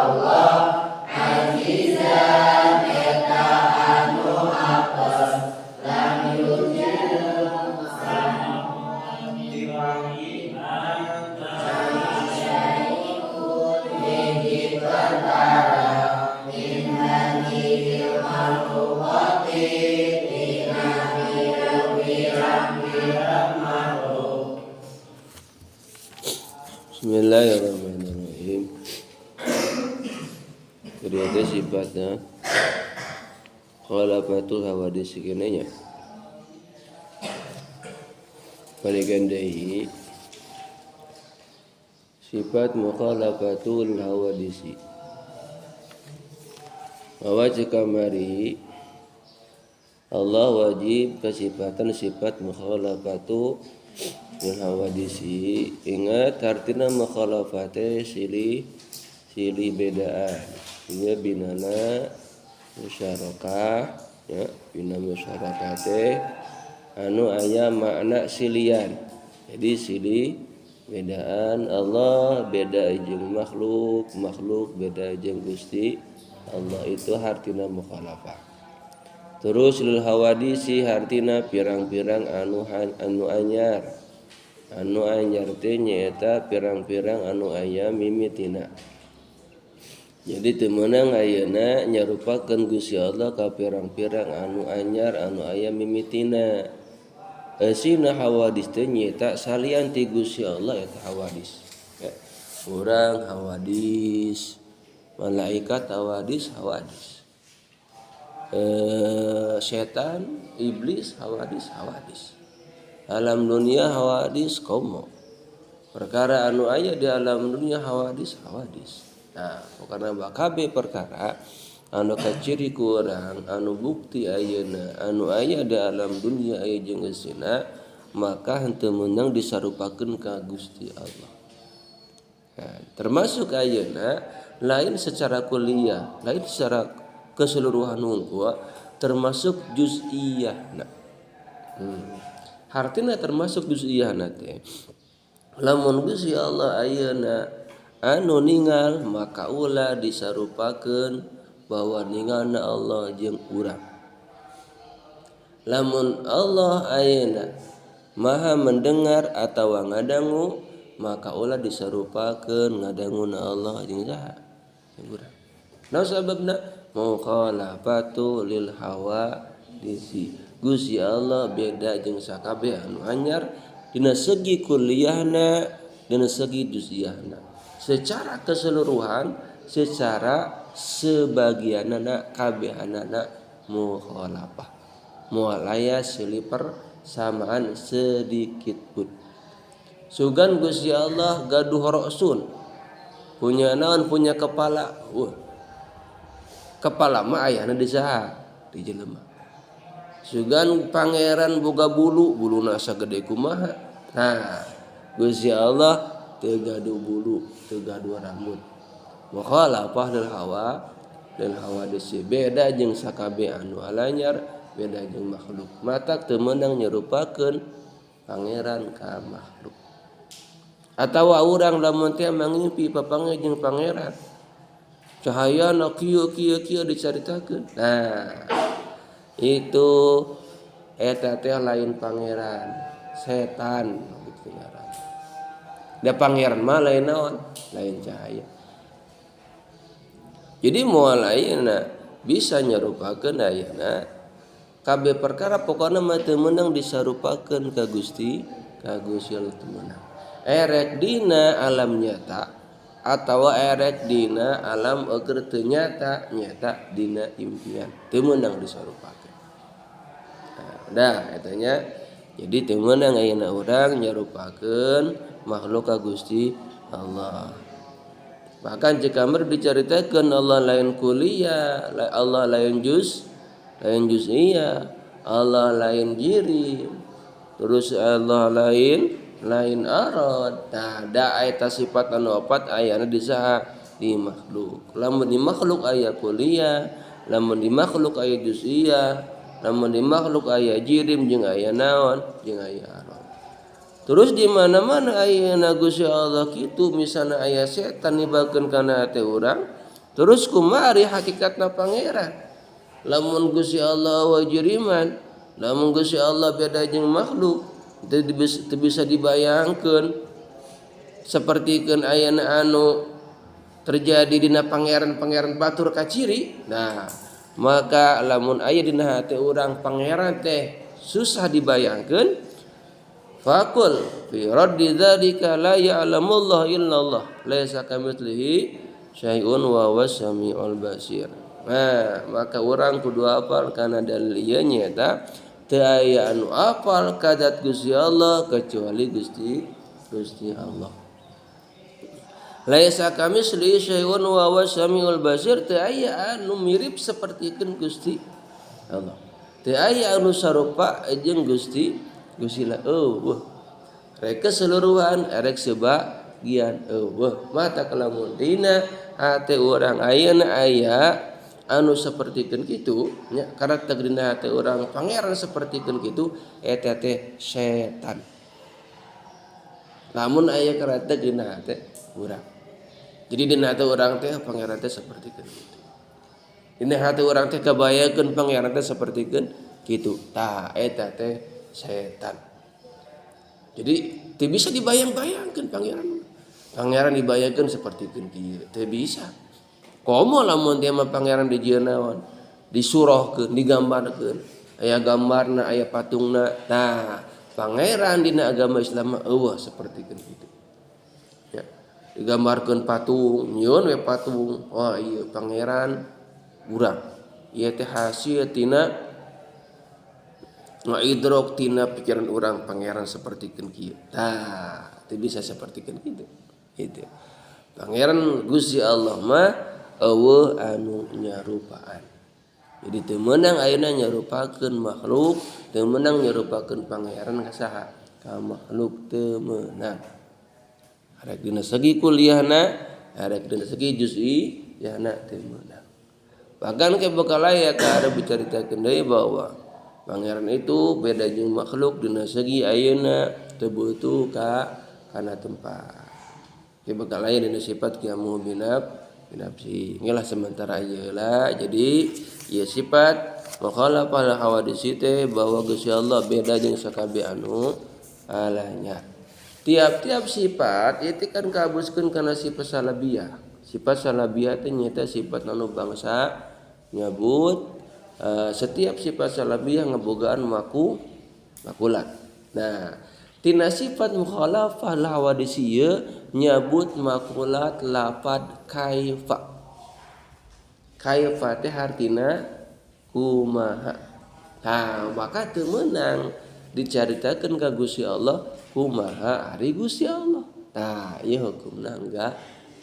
Allah azizan eta anu apes lam yujil. Hiji perkara min hadhil makhluqati tina pirang-pirang makhluk. Bismillahirrahmanirrahim. Kedua teh sifatnya khalafatul hawadis nya. Balikan deui sifat mukhalafatul hawadisi. Bahwa kamari Allah wajib kesifatan sifat mukhalafatu lil hawadisi. Ingat, artinya mukhalafate silih silih bedaan. Ieu binana musyarakah ya, bina musyarakate anu aya makna silian. Jadi silih bedaan, Allah beda jeung makhluk, makhluk beda jeung Gusti Allah, itu hartina mukhalafah. Terus lil hawadisi hartina pirang-pirang anu anyar. Anu anyar teh nyaeta pirang-pirang anu aya mimitina. Jadi teu meunang ayeuna nyarupakeun Gusti Allah ka pirang-pirang anu anyar anu aya mimitina. Eusina hawadis teh nyaeta salian ti Gusti Allah eta hawadis. Ya. Urang hawadis, malaikat hawadis hawadis. Setan, iblis hawadis hawadis. Alam dunia hawadis komo. Perkara anu aya di alam dunia hawadis hawadis. Nah, pokokna kabeh perkara anu kaciri ku urang, anu bukti ayeuna anu aya di alam dunia aya jeung eusina, maka henteu meunang disarupakeun ka Gusti Allah. Nah, termasuk ayeuna lain secara kuliah, lain secara keseluruhan hungkul, termasuk juz'iyah. Nah. Hartina termasuk juz'iyah teh. Lamun Gusti Allah ayeuna anu ningal, maka ulah disarupakeun bahwa ningalna Allah jeung urang. Lamun Allah ayeuna maha mendengar atau ngadangu, maka ulah disarupakeun ngadanguna Allah jeung saha? Jeung urang. Nah, sababna mukhalafatu lil hawadisi. Gusti Allah beda jeung sakabeh anu anyar dina segi kuliahna, dina segi juz'iyahna. Secara keseluruhan, secara sebagianana, kabehanana mukhalafah. Moal aya silih persamaan sedikit pun. Sugan Gusti Allah gaduh roksun. Punya naon? Punya kepala. Wah. Kepala mah ayana di saha? Di jelema. Sugan pangeran boga bulu, buluna sagede kumaha? Nah, Gusti Allah teu gaduh bulu, teu gaduh rambut. Mukhalafah lil hawadisi, beda jeung sakabeh anu alanyar, beda jeung makhluk. Matak teu meunang nyerupakeun pangeran ka makhluk. Atawa urang lamun teh mangimpi papanggih jeung pangeran. Cahayana kieu kieu kieu dicaritakeun. Nah, itu eta teh lain pangeran, setan gitu ngaran. Da pangeran mah lain naon? Lain cahaya. Jadi moal ayeuna bisa nyerupakeun ayeuna kabeh perkara, pokona mah teu meunang disarupakeun ka Gusti Allah, teu meunang. Erek dina alam nyata atawa erek dina alam eueuh teu nyata, nyata dina impian, teu meunang disarupakeun. Nah, dah eta nya. Jadi teu meunang ayeuna urang nyarupakeun makhluk ka Gusti Allah. Bahkan jika diceritakan Allah lain kuliah, Allah lain juz, lain juz'iyah, Allah lain jirim, terus Allah lain lain arad. Nah, da eta sifat anu opat ayana di saha? Di makhluk. Lamun di makhluk aya kuliah, lamun di makhluk aya juz'iyah, lamun di makhluk aya jirim jeung aya naon? Jeung aya arad. Terus di mana-mana ayeuna Gusti Allah kitu, misalna aya setan nibakeun kana hate urang. Terus kumaha ari hakikatna pangeran? Lamun Gusti Allah wajiriman, lamun Gusti Allah beda jeung makhluk, teu bisa dibayangkeun sapertikeun ayana anu terjadi dina pangeran-pangeran batur kaciri. Nah, maka lamun aya dina hate urang pangeran teh susah dibayangkeun, faqul fi raddi dzalika la ya'lamullahu illallah laisa kamitslihi syai'un wa huwas samiul basir. Nah, maka urang kudu apal kana dalil ieu nyaeta teu aya anu apal ka zat Gusti Allah kecuali Gusti Allah. Laisa kamitslihi syai'un wa huwas samiul basir, teu aya anu mirip sapertikeun Gusti Allah. Teu aya anu sarupa jeung Gusti Allah. Eueuh. Rek keseluruhan erek sebagian eueuh. Mata kalamun dina hate urang ayeuna aya anu sapertikeun kitu nya, karakter dina hate urang pangeran sapertikeun kitu eta teh setan. Lamun aya karakter dina hate urang. Jadi dina hate urang teh pangeran teh sapertikeun kitu. Dina hate urang teh kabayakeun pangeran teh sapertikeun kitu. Tah eta teh setan. Jadi teu bisa dibayang-bayangkeun pangeran. Pangeran dibayangkeun sapertikeun kieu, teu bisa. Komo lamun teh mah pangeran dijieun naon? Disurohkeun, digambarkeun. Aya gambarna, aya patungna. Tah, pangeran dina agama Islam mah eueuh sapertikeun kitu. Ya, digambarkeun patung, nyieun we patung. Wah, ieu pangeran urang. Ieu teh hasil tina ngaidrok tina pikiran urang pangeran sapertikeun kieu. Tah, teu bisa sapertikeun kitu. Gitu. Pangeran Gusti Allah mah eueuh anu nyarupaan. Jadi teu meunang ayeuna nyarupakeun makhluk, teu meunang nyarupakeun pangeran ka saha? Ka makhluk teu meunang. Arek dina segi kuliahna, arek dina segi juz'i yahna teu meunang. Bahkan ke bakal aya ka ada dicaritakeun deui bahwa pangeran itu beda jeung makhluk dina segi ayeuna teu butuh ka kana tempat. Ke bakal aya dina sifat qiyamu binafsi. Ngelah sementara ieu lah. Jadi ieu sifat mukhalafah hawadis teh bahwa Gusti Allah beda jeung sakabeh anu alanya. Tiap-tiap sifat itu kan kabuskeun kana sifat salabiyah. Sifat salabiyah teh nyaeta sifat anu bangsa nyebut setiap sifat salabiyah ngebogaan makulat. Nah, tina sifat mukhalafah hawadis ieu nyebut makulat lapad kaifa. Kaifa teh hartina kumaha. Tah, maka teu meunang dicaritakeun ka Gusti Allah kumaha ari Gusti Allah. Tah, ieu hukumna enggak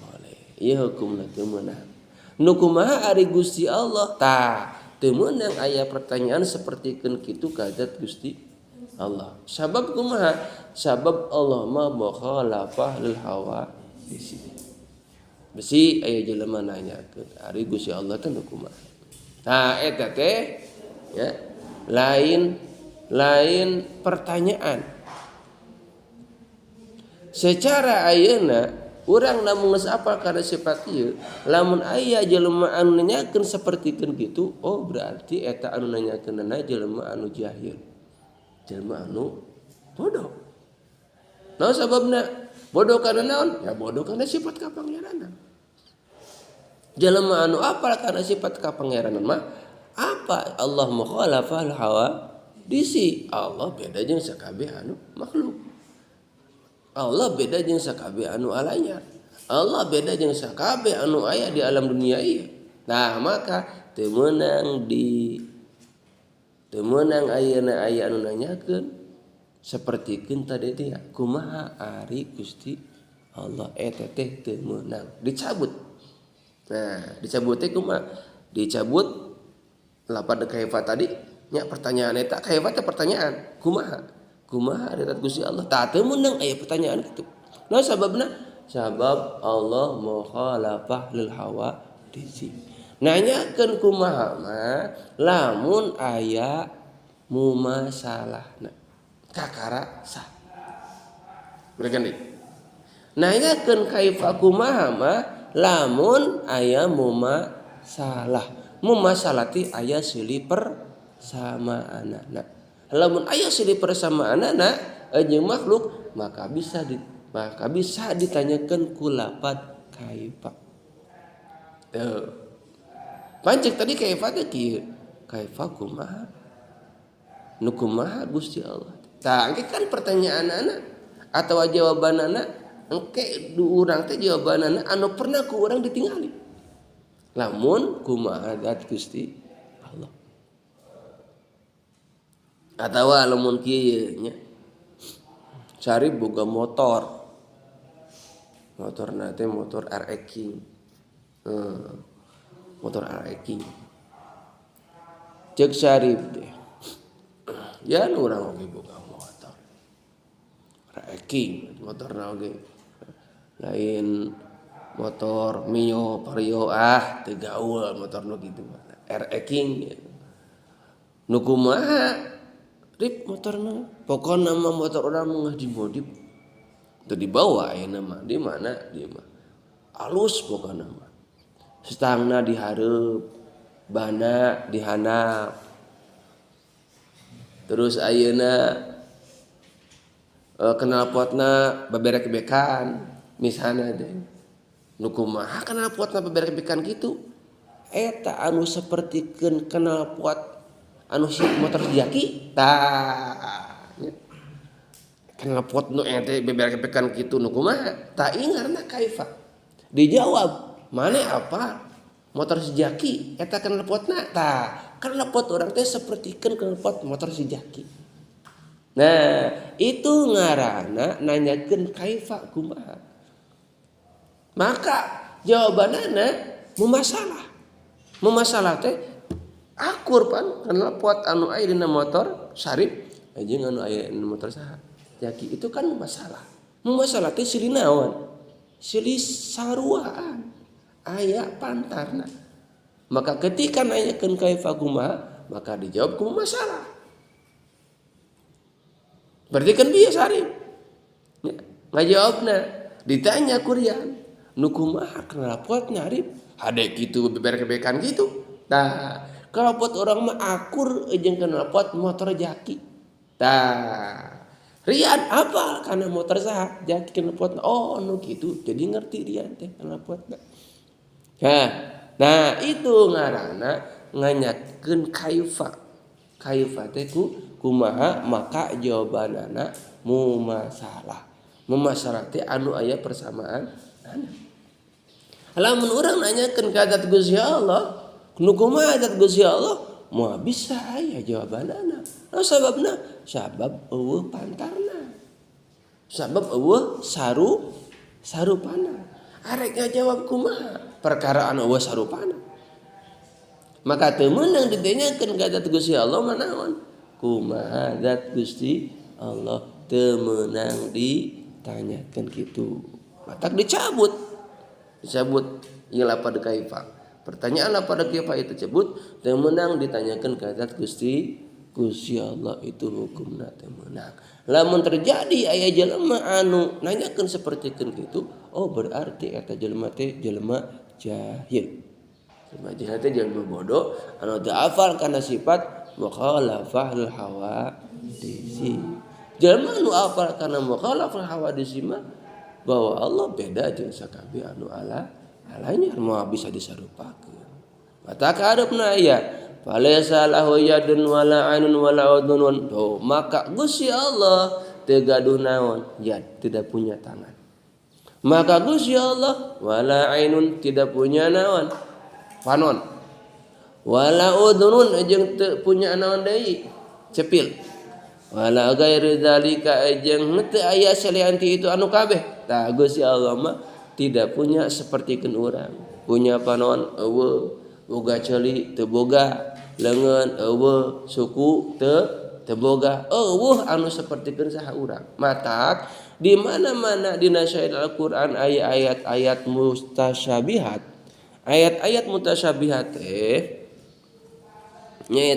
boleh. Ieu hukumna teu meunang. Nu kumaha ari Gusti Allah? Tah, teu meunang aya pertanyaan sapertikeun kitu ka zat Gusti Allah. Sabab kumaha? Sabab Allah mah mukhalafah lil hawa di sini. Besi aya jelema nanyakeun ari Gusti Allah teh nu kumaha? Tah eta teh ya lain pertanyaan. Secara ayeuna urang lamun geus apal kana sifat ieu, lamun aya jelema anu nanyakeun sapertikeun kitu, oh berarti eta anu nanyakeunna jelema anu jahil. Jelema anu bodoh. Naon sababna? Bodoh kana naon? Ya bodoh kana sifat ka pangeranan. Jelema anu apal kana sifat ka pangeranan mah apa? Allah mukhalafah hawa disi. Allah beda jeung sakabeh anu makhluk. Allah beda jeung sakabeh anu alanya. Allah beda jeung sakabeh anu aya di alam dunia ieu. Nah, maka teu meunang ayeuna aya anu nanyakeun sapertikeun tadi teh kumaha ari Gusti Allah eta teh teu meunang dicabut. Nah, dicabut teh kumaha? Dicabut lapad kaifa tadi nya pertanyaan eta kaifa teh pertanyaan kumaha? Kumaha ari Gusti Allah? Tah teu meunang aya pertanyaan kitu. Nah, sababna? Sabab Allah mukhalafah lil hawa disi. Nanyakeun kumaha mah lamun aya mumasalahna kakara sah. Berarti nanyakeun kaifa kumaha mah Lamun aya mumasalah, mumasalah ti aya silih persamaanana. Lamun aya silih persamaanana jeung makhluk, maka bisa ditanyakan ku lapad kaifa. Tuh. Pancek tadi kaifa teh kieu. Kaifa kumaha? Nu kumaha Gusti Allah? Tah, engke kan pertanyaanana atau jawabanana engke du urang teh jawabanana anu pernah ku urang ditingali. Lamun kumaha zat Gusti Allah. Atawa lamun kieu nya. Cari boga motor. Motor teh motor RX King. Motor RX King. Cek Syarif deh. Ya nu urang oge boga motor. RX King motorna oge. Lain motor Mio, Vario, ah teu gaul motor nu kitu mah. RX King. Nu kumaha? Rip motorna. Pokona mah motor urang mah dimodif. Teu dibawa ayeuna mah. Di mana? Di mah. Alus pokona mah. Stangna dihareup, bana dihandap. Terus ayeuna knalpotna baberek-bekan misalna teh. Nu kumaha knalpotna baberek-bekan kitu? Eta anu sapertikeun knalpot anu si motor jaki tah nya. Knalpot nu eta beberek-bekan kitu nu kumaha? Tah ieu ngaranna kaifa. Dijawab, "Mane apa? Motor si Jaki eta knalpotna." Tah, knalpot urang teh sapertikeun knalpot motor si Jaki. Nah, itu ngaranna nanyakeun kaifa kumaha. Maka jawabanana mumasalah. Mumasalah teh akur pan knalpot anu aya dina motor Sarip jeung anu aya dina motor saha? Jaki itu kan masalah. Mumasalah teh silih naon? Silih saruaan. Aya pantarna. Maka ketika nanyakeun kaifa kumaha, maka dijawab ku masalah. Berarti kan biasa Sarip. Ya, ngajawabna ditanya ku Rian, nu kumaha knalpotna Rip? Hade kitu beberek-bekan kitu. Tah, knalpot urang mah akur jeung knalpot motor Jaki. Tah, Rian apa karena motor saha? Jaki knalpotna. Oh, nu kitu. Jadi ngerti Rian teh knalpotna. Nah, itu ngaranna nanyakeun kaifa. Kaifa teh ku kumaha, maka jawabanana mumasalah. Mumasalah teh anu aya persamaan. Lamun urang nanyakeun ka zat Gusti Allah, nu kumaha zat Gusti Allah, moal bisa aya jawabanana. Nah, sababna sabab eueuh pantarna. Sabab eueuh sarupana. Arek ngajawab kumaha? Perkara anu eueuh sarupana. Maka teu meunang ditanyakeun ka zat Gusti Allah mah naon? Kumaha zat Gusti Allah teu meunang ditanyakeun kitu. Matak dicabut. Dicabut ieu lapad kaifa. Pertanyaan lapad kaifa itu cabut, teu meunang ditanyakeun ka zat Gusti Gusti Allah itu hukumna teu meunang. Lamun terjadi aya jelema anu nanyakeun sapertikeun kitu, oh berarti eta jelema teh jelema jahil. Jelema jahil teh jelema bodoh anu teu hafal kana sifat mukhalafah lil hawadisi. Jelema anu hafal kana mukhalafah hawadisi mah bahwa Allah beda jeung sakabeh anu ala alanya moal bisa disarupakeun. Mata kaharepna aya falaisa lahu yadun wala ainun wala udhunun. Tuh, maka Gusti Allah teu gaduh naon? Yad, tidak punya tangan. Maka Gusti Allah wala ainun, tidak punya naon? Panon. Wala udhunun, jeung teu punya naon deui? Cepil. Wala ghairi dzalika, jeung teu aya salian ti itu anu kabeh. Tah, Gusti Allah mah tidak punya sapertikeun urang. Punya panon eueuh, boga ceuli teu boga, leungeun eueuh, suku teu boga. Eueuh anu sapertikeun saha urang. Matak di mana-mana dina syair Al-Qur'an aya ayat-ayat mutasyabihat. Ayat-ayat mutasyabihat teh nyaeta